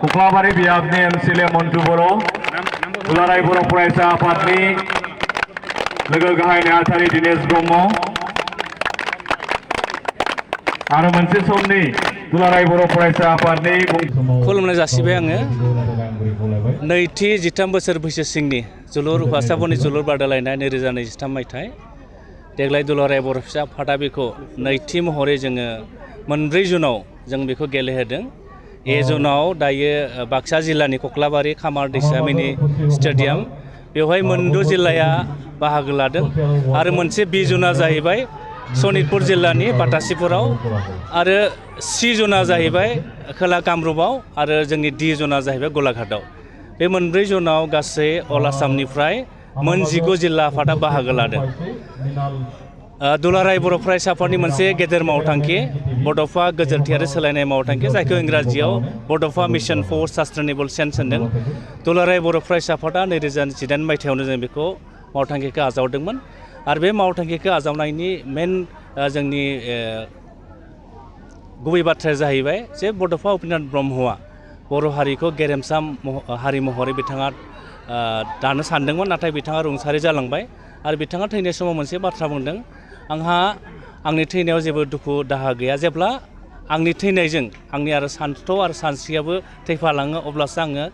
कुख्लाबारि बियाबनि एमसिएलए मन्टु बर' दुलाराय बर' फरायसा आफादनि लोगो गाहाय नेहाथारि दिनेश ब्रह्म आरो मोनसे समनि दुलाराय बर' फरायसा आफादनि खुलुमनाय जासिबाय आङो नैथि 13 बोसोर बैसो सिंनि जोलुर हौवासाफोरनि जोलुर बादायलायनाय 2023 मायथाइ देग्लाय दुलाराय बर' फिसा आफादा बेखौ नैथि महरै जोङो मोनब्रै जुनाव जों बेखौ गेलेहोदों ए जुनाव दायो बाक्सा जिल्लानि कक्लाबारि खामार दैसा मिनि स्टेडियाम बेवहाय मोनद' जिल्लाया बाहागो लादों आरो मोनसे बि जुना जाहैबाय सनितपुर जिल्लानि बाटासिपुराव आरो सि जुना जाहैबाय खोला कामरुपाव आरो जोंनि डि जुना जाहैबाय गलाघाटआव बे मोनब्रै जुनाव गासै अल आसामनिफ्राय मोन 19 जिल्ला आफादा बाहागो लादों दुलाराय बर' फरायसा आफादनि मोनसे गेदेर मावथांखि बड'फा गोजोरथि आरो सोलायनाय मावथांखि जायखौ इंराजियाव बड'फा मिशन फर सास्टेनेबल चेन्ज होनदों दुलाराय बर' फरायसा आफादा 2018 मायथाइयावनो जों बेखौ मावथांखिखौ आजावदोंमोन आरो बे मावथांखिखौ आजावनायनि मेन जोंनि गुबै बाथ्राया जाहैबाय जे बड'फा उपेन्द्रनाथ ब्रह्मआ बर' हारिखौ गेरेमसा हारि महरै बिथाङा दानो सानदोंमोन नाथाय बिथाङा रुंसारि जालांबाय आरो बिथाङा थैनाय समाव मोनसे बाथ्रा बुंदों आंहा आंनि थैनायाव जेबो दुखु दाहा गैया जेब्ला आंनि थैनायजों आंनि आरो सान्थौ आरो सानस्रियाबो थैफालाङो अब्लासो आङो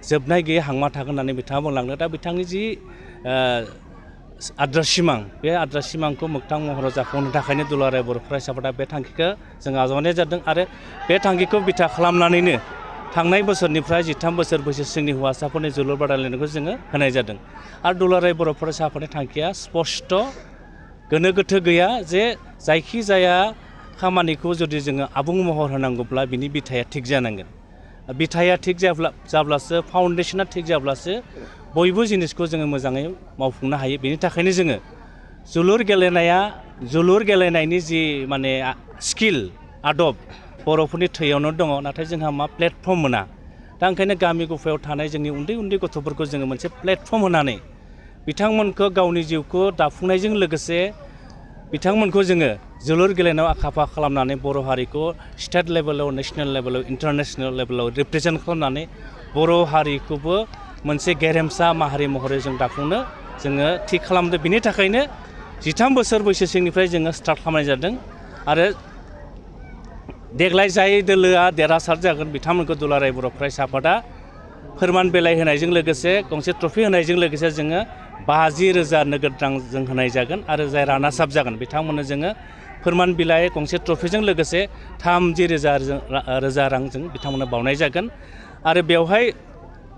जोबनाय गैयै हांमा थागोन होननानै बिथाङा बुंलांदों दा बिथांनि जि आद्रा सिमां बे आद्रा सिमांखौ मोगथां महराव जाफुंहोनो थाखायनो दुलाराय बर' फरायसा आफादा बे थांखिखौ जों आजावनाय जादों आरो बे थांखिखौ बिथा खालामनानैनो थांनाय बोसोरनिफ्राय 13 बोसोर बैसो सिंनि हौवासाफोरनि जोलुर बादायलायनायखौ जोङो होनाय जादों आरो दुलाराय बर' फरायसा आफादनि थांखिया स्पष्ट गोनो गोथो गैया जे जायखि जाया खामानिखौ जुदि जोङो आबुं महर होनांगौब्ला बिनि बिथाया थिग जानांगोन बिथाया थिग जाब्लासो फाउन्डेसना थिग जाब्लासो बयबो जिनिसखौ जोङो मोजाङै मावफुंनो हायो बेनि थाखायनो जोङो जोलुर गेलेनायनि जि माने स्किल आदब बर'फोरनि थैयावनो दङ नाथाय जोंहा मा प्लेटफर्म मोना दा ओंखायनो गामि गुफायाव थानाय जोंनि उन्दै उन्दै गथ'फोरखौ जोङो मोनसे प्लेटफर्म होनानै बिथांमोनखौ गावनि जिउखौ दाफुंनायजों लोगोसे बिथांमोनखौ जोङो जोलुर गेलेनायाव आखा फाखा खालामनानै बर' हारिखौ स्टेट लेभेलाव नेशनेल लेभेलाव इन्टारनेशनेल लेभेलाव रिप्रेजेन्ट खालामनानै बर' हारिखौबो मोनसे गेरेमसा माहारि महरै जों दाफुंनो जोङो थि खालामदों बिनि थाखायनो 13 बोसोर बैसो सिंनिफ्राय जोङो स्टार्ट खालामनाय जादों आरो देग्लाय जाय दोलोआ देरहासार जागोन बिथांमोनखौ दुलाराय बर' फरायसा आफादा फोरमान बिलाइ होनायजों लोगोसे गंसे ट्रफि होनायजों लोगोसे जोङो 50,000 नोगोद रां जों होनाय जागोन आरो जाय रानार्स आप जागोन बिथांमोननो जोङो फोरमान बिलाइ गंसे ट्रफिजों लोगोसे 30,000 रां जों बिथांमोननो बावनाय जागोन आरो बेवहाय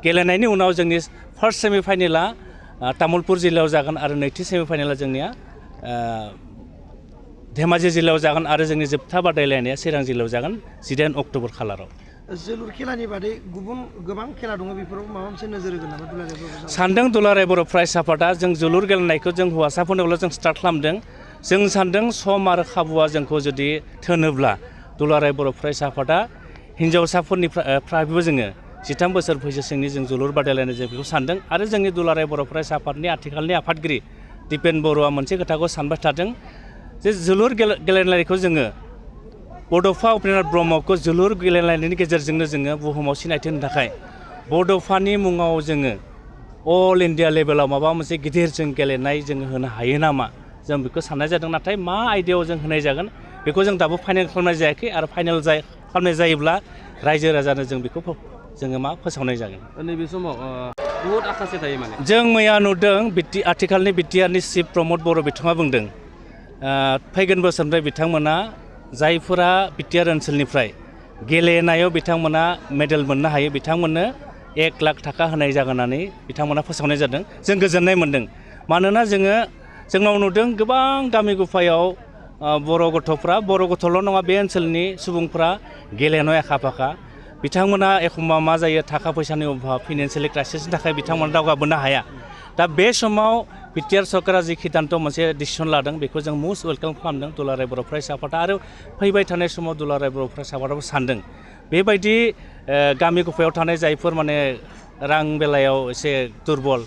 गेलेनायनि उनाव जोंनि फार्स्ट सेमिफाइनेला तामुलपुर जिल्लायाव जागोन आरो नैथि सेमिफाइनेला जोंनिया धेमाजि जिल्लायाव जागोन आरो जोंनि जोबथा बादायलायनाया चिरां जिल्लायाव जागोन 18 अक्ट'बर खालाराव जोलुर खेलानि बादै गुबुन गोबां खेला दङ बेफोराव माबा मोनसे नोजोर होगोन नामा दुलाराय बर' सानदों दुलाराय बर' फरायसा आफादा जों जोलुर गेलेनायखौ जों हौवासाफोरनोल' जों स्टार्ट खालामदों जों सानदों सम आरो खाबुआ जोंखौ जुदि थोनोब्ला दुलाराय बर' फरायसा आफादा हिन्जावसाफोरनिफ्रायबो जोङो 13 बोसोर बैसो सिंनि जों जोलुर बादायलायनाय जों बेखौ सानदों आरो जोंनि दुलाराय बर' फरायसा आफादनि आथिखालनि आफादगिरि दिपेन बर'आ मोनसे खोथाखौ सानबाय थादों जे जोलुर गेलेनायखौ जोङो बड'फा उपेन्द्रनाथ ब्रह्मखौ जोलुर गेलेनायनि गेजेरजोंनो जोङो बुहुमाव सिनायथि होनो थाखाय बड'फानि मुङाव जोङो अल इन्डिया लेभेलाव माबा मोनसे गिदिर जों गेलेनाय जोङो होनो हायो नामा जों बेखौ साननाय जादों नाथाय मा आयदायाव जों होनाय जागोन बेखौ जों दाबो फाइनेल खालामनाय जायाखै आरो फाइनेल खालामनाय जायोब्ला रायजो राजानो जों बेखौ जोङो फोसावनाय जागोन नैबे समाव बहुत आखासे थायो माने जों मैया नुदों आथिखालनि बिटिआरनि चिफ प्रमद बर' बिथाङा बुंदों फैगोन बोसोरनिफ्राय बिथांमोना जायफोरा बिटिआर ओनसोलनिफ्राय गेलेनायाव बिथांमोना मेडेल मोननो हायो बिथांमोननो 1 लाख थाखा होनाय जागोन होननानै बिथांमोना फोसावनाय जादों जों गोजोननाय मोन्दों मानोना जोंनाव नुदों गोबां गामि गुफायाव बर' गथ'ल' नङा बे ओनसोलनि सुबुंफ्रा गेलेनायाव आखा फाखा बिथांमोना एखमबा मा जायो थाखा फैसानि अभाब फाइनान्सियेल क्राइसिसनि थाखाय बिथांमोना दावगाबोनो हाया दा बे समाव बिटिआर सरकारा जि सिद्धान्त मोनसे डिसिसन लादों बेखौ जों मस्ट वेलकाम खालामदों दुलाराय बर' फरायसा आफादा आरो फैबाय थानाय समाव दुलाराय बर' फरायसा आफादाबो सानदों बेबायदि गामि गुफायाव थानाय जायफोर माने रां बेलायाव एसे दुर्बल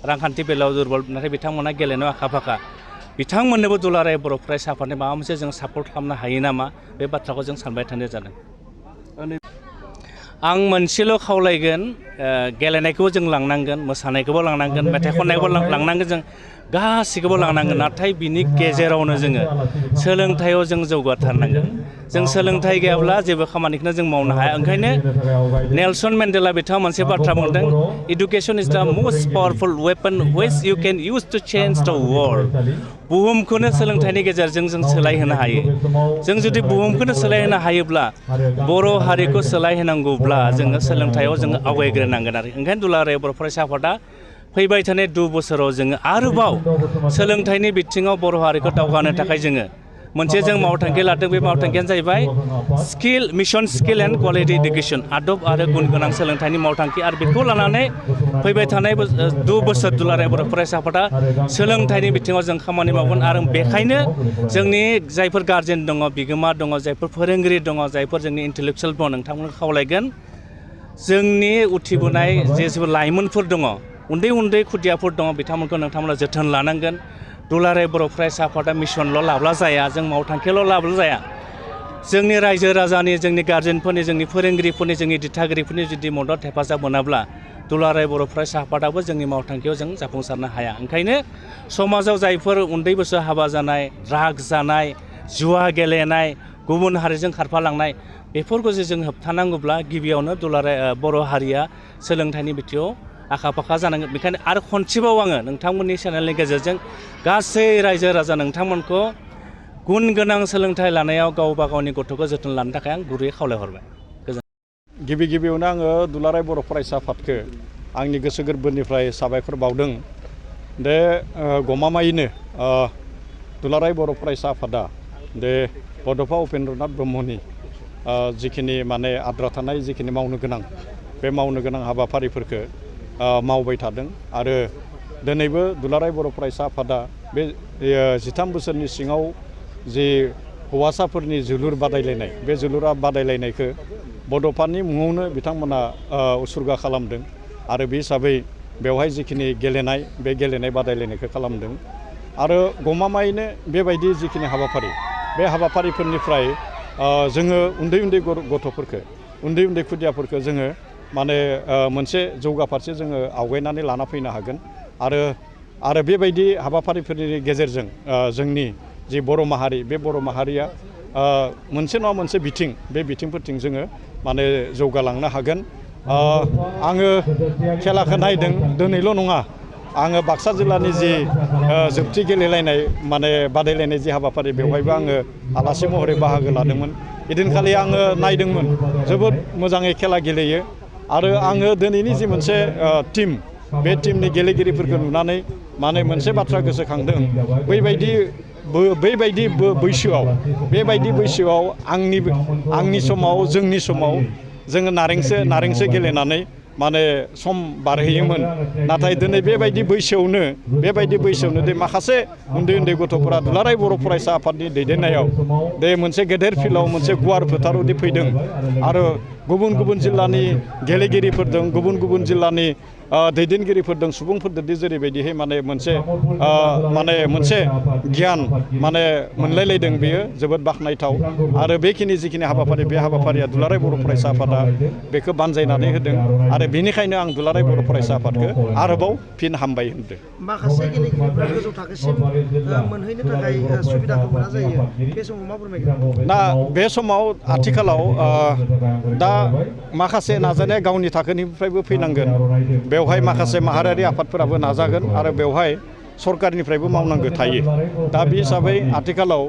रांखान्थि बेलायाव दुर्बल नाथाय बिथांमोना गेलेनायाव आखा फाखा बिथांमोननोबो दुलाराय बर' फरायसा आफादनि माबा मोनसे जों सापर्ट खालामनो हायो नामा बे बाथ्राखौ जों सानबाय थानाय जादों आं मोनसेल' खावलायगोन गेलेनायखौबो जों लांनांगोन मोसानायखौबो लांनांगोन मेथाइ खननायखौबो लांनांगोन जों गासैखौबो लांनांगोन नाथाय बिनि गेजेरावनो जोङो सोलोंथायाव जों जौगाथारनांगोन जों सोलोंथाइ गैयाब्ला जेबो खामानिखौनो जों मावनो हाया ओंखायनो नेलसन मेन्डेला बिथाङा मोनसे बाथ्रा बुंदों education is the most powerful weapon which you can use to change the world बुहुमखौनो सोलोंथाइनि गेजेरजों जों सोलायहोनो हायो जों जुदि बुहुमखौनो सोलायहोनो हायोब्ला बर' हारिखौ सोलायहोनांगौब्ला जोङो सोलोंथायाव जोङो आवगायग्रोनांगोन आरो ओंखायनो दुलाराय बर' फरायसा आफादा फैबाय थानाय 2 बोसोराव जोङो आरोबाव सोलोंथाइनि बिथिङाव बर' हारिखौ दावगानो थाखाय जोङो मोनसे जों मावथांखि लादों बे मावथांखियानो जाहैबाय mission skill and quality education आदब आरो गुन गोनां सोलोंथाइनि मावथांखि आरो बेखौ लानानै फैबाय थानाय 2 बोसोर दुलाराय बर' फरायसा आफादा सोलोंथाइनि बिथिङाव जों खामानि मावगोन आरो बेखायनो जोंनि जायफोर गार्जेन दङ बिगोमा दङ जायफोर फोरोंगिरि दङ जायफोर जोंनि इन्टेलेक्सुयेल दङ नोंथांमोनखौ खावलायगोन जोंनि उथिबोनाय जेसेबो लाइमोनफोर दङ उन्दै खुदियाफोर दङ बिथांमोनखौ नोंथांमोना जोथोन लानांगोन दुलाराय बर' फरायसा आफादा मिशनल' लाब्ला जाया जों मावथांखिल' लाब्ला जाया जोंनि रायजो राजानि जोंनि गार्जेनफोरनि जोंनि फोरोंगिरिफोरनि जोंनि दिथागिरिफोरनि जुदि मदद हेफाजाब मोनाब्ला दुलाराय बर' फरायसा आफादाबो जोंनि मावथांखियाव जों जाफुंसारनो हाया ओंखायनो समाजाव जायफोर उन्दै बैसोआव हाबा जानाय ड्राग्स जानाय जुवा गेलेनाय गुबुन हारिजों खारफालांनाय बेफोरखौ जों होबथानांगौब्ला गिबियावनो दुलाराय बर' हारिया सोलोंथाइनि बिथिङाव आखा फाखा जानांगोन बेखायनो आरो खनसेबाव आङो नोंथांमोननि चेनेलनि गेजेरजों गासै रायजो राजा नोंथांमोनखौ गुन गोनां सोलोंथाइ लानायाव गावबा गावनि गथ'खौ जोथोन लानो थाखाय आं गुरैयै खावलायहरबाय गिबियावनो आङो दुलाराय बर' फरायसा आफादखौ आंनि गोसो गोरबोनिफ्राय साबायखर बावदों दे गमामायैनो दुलाराय बर' फरायसा आफादा दे बड'फा उपेन्द्रनाथ ब्रह्मनि जिखिनि माने आद्रा थानाय जिखिनि मावनो गोनां हाबाफारिफोरखौ मावबाय थादों आरो दिनैबो दुलाराय बर' फरायसा आफादा बे 13 बोसोरनि सिङाव जि हौवासाफोरनि जोलुर बादायलायनाय बे जोलुरा बादायलायनायखौ बड'फानि मुङावनो बिथांमोना उसुर्गा खालामदों आरो बे हिसाबै बेवहाय जिखिनि गेलेनाय बे गेलेनाय बादायलायनायखौ खालामदों आरो गमामायैनो बेबायदि जिखिनि हाबाफारि बे हाबाफारिफोरनिफ्राय जोङो उन्दै गथ'फोरखौ उन्दै खुदियाफोरखौ जोङो माने मोनसे जौगाफारसे जोङो आवगायनानै लाना फैनो हागोन आरो बेबायदि हाबाफारिफोरनि गेजेरजों जोंनि जि बर' माहारि बे बर' माहारिया मोनसे नङा मोनसे बिथिं बे बिथिंफोरथिं जोङो माने जौगालांनो हागोन आङो खेलाखौ नायदों दिनैल' नङा आङो बाक्सा जिल्लानि जि जोबथि गेलेलायनाय माने बादायलायनाय जि हाबाफारि बेवहायबो आङो आलासि महरै बाहागो लादोंमोन इदिनखालि आङो नायदोंमोन जोबोद मोजाङै खेला गेलेयो आरो आङो दिनैनि जि मोनसे टीम बे टीमनि गेलेगिरिफोरखौ नुनानै माने मोनसे बाथ्रा गोसोखांदों बेबायदि बैसोआव आंनि समाव जोंनि समाव जोङो नारेंसो गेलेनानै माने सम बारहोयोमोन नाथाय दिनै बेबायदि बैसोआवनो दे माखासे उन्दै गथ'फोरा दुलाराय बर' फरायसा आफादनि दैदेननायाव दे मोनसे गेदेर फिल्डआव मोनसे गुवार फोथाराव फैदों आरो गुबुन जिल्लानि गेलेगिरिफोर दं गुबुन जिल्लानि दैदेनगिरिफोर दं सुबुंफोरदों जेरैबायदिहाय माने मोनसे गियान माने मोनलायलायदों बेयो जोबोद बाख्नायथाव आरो बेखिनि जिखिनि हाबाफारि बे हाबाफारिया दुलाराय बर' फरायसा आफादा बेखौ बानजायनानै होदों आरो बेनिखायनो आं दुलाराय बर' फरायसा आफादखौ आरोबाव फिन हामबाय होनदों माखासे गेलेगिरिफ्रा गोजौ थाखोसिम मोनहैनो थाखाय सुबिदाखौ मोना जायो बे समाव मा फोरमायगोन दा बे समाव आथिखालाव दा माखासे नाजानाया गावनि थाखोनिफ्रायबो फैनांगोन बेवहाय माखासे माहारियारि आफादफोराबो नाजागोन आरो बेवहाय सरकारनिफ्रायबो मावनांगौ थायो दा बे हिसाबै आथिखालाव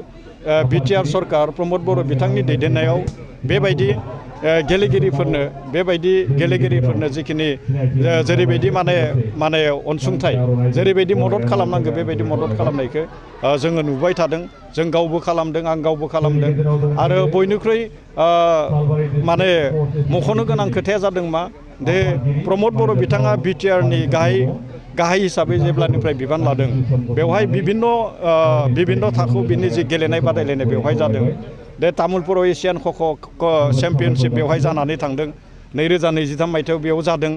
बिटिआर सरकार प्रमद बर' बिथांनि दैदेननायाव बेबायदि गेलेगिरिफोरनो जिखिनि जेरैबायदि माने अनसुंथाइ जेरैबायदि मदद खालामनांगौ बेबायदि मदद खालामनायखौ जोङो नुबाय थादों जों गावबो खालामदों आं गावबो खालामदों आरो बयनिख्रुइ माने मख'नो गोनां खोथाया जादों मा दे प्रमद बर' बिथाङा बिटिआरनि गाहाय हिसाबै जेब्लानिफ्राय बिबान लादों बेवहाय बिभिन्न थाखोआव बिनि जि गेलेनाय बादायलायनाय बेवहाय जादों दे तामुलपुराव एसियान खख' चेम्पियनशिप बेवहाय जानानै थांदों 2023 मायथाइयाव बेयाव जादों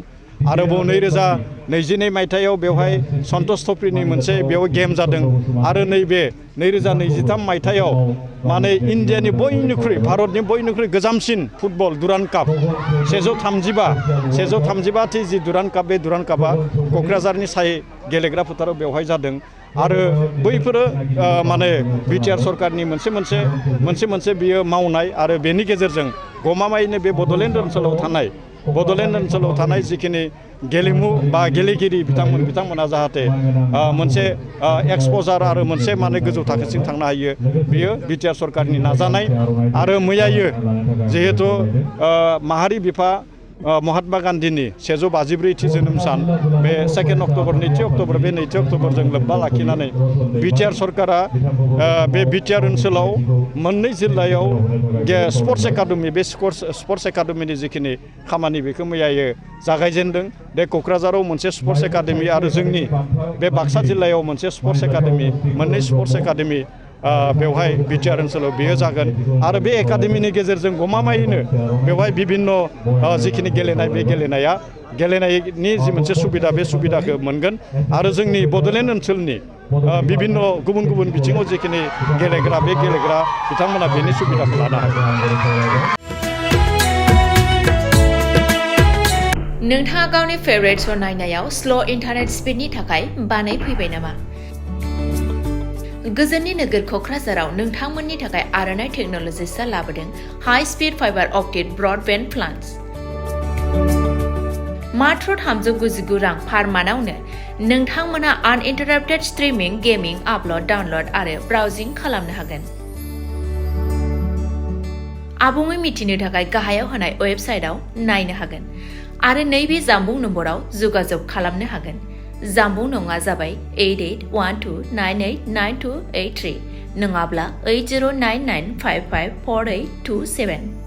आरोबाव 2022 मायथाइयाव बेवहाय सन्तोष ट्रफिनि मोनसे बेयाव गेम जादों आरो नैबे 2023 मायथाइयाव माने इन्डियानि बयनिख्रुइ भारतनि बयनिख्रुइ गोजामसिन फुटबल दुरान्ड काप 135 जि दुरान्ड काप बे दुरान्ड कापा क'क्राझारनि साय गेलेग्रा फोथाराव बेवहाय जादों आरो बैफोरो माने बिटिआर सरकारनि मोनसे बियो मावनाय आरो बेनि गेजेरजों गमामायैनो बे बड'लेण्ड ओनसोलाव थानाय जिखिनि गेलेमु बा गेलेगिरि बिथांमोना जाहाथे मोनसे एक्सप'जार आरो मोनसे माने गोजौ थाखोसिम थांनो हायो बेयो बिटिआर सरकारनि नाजानाय आरो मैयायो जिहेतु माहारि बिफा महात्मा गान्धीनि 154थि जोनोम सान बे 2 अक्ट'बर 2 अक्ट'बर बे 2 अक्ट'बरजों लोब्बा लाखिनानै बिटिआर सरकारा बे बिटिआर ओनसोलाव मोननै जिल्लायाव स्पर्ट्स एकाडेमि बे स्पर्ट्स एकाडेमिनि जिखिनि खामानि बेखौ मैयायो जागायजेनदों बे क'क्राझाराव मोनसे स्पर्ट्स एकाडेमि आरो जोंनि बे बाक्सा जिल्लायाव मोनसे स्पर्ट्स एकाडेमि मोननै स्पर्ट्स एकाडेमि बेवहाय बिटिआर ओनसोलाव बेयो जागोन आरो बे एकाडेमिनि गेजेरजों गमामायैनो बेवहाय बिभिन्न जिखिनि गेलेनाय बे गेलेनायनि जि मोनसे सुबिदा बे सुबिदाखौ मोनगोन आरो जोंनि बड'लेण्ड ओनसोलनि बिभिन्न गुबुन बिथिङाव जिखिनि गेलेग्रा बिथांमोना बेनि सुबिदाखौ लानो हागोन। नोंथाङा गावनि फेभरेट श' नायनायाव स्ल' इन्टारनेट स्पिडनि थाखाय बानायफैबाय नामा? गोजोननि नोगोर क'क्राझाराव नोंथांमोननि थाखाय आर'नाइ टेक्न'लजिसआ लाबोदों high speed fibre optic broadband plans. मात्र 399 रां पार मान्थआवनो नोंथांमोना आनइन्टाराप्टेड स्ट्रीमिंग, गेमिं, आपल'ड, डाउनल'ड आरो ब्राउजिं खालामनो हागोन। आबुङै मिथिनो थाखाय गाहायाव होनाय वेबसाइटआव नायनो हागोन आरो नैबे जामबुं नम्बराव जगाजग खालामनो हागोन। जामबुं नङा जाबाय 8812989283 नङाब्ला 8099554827।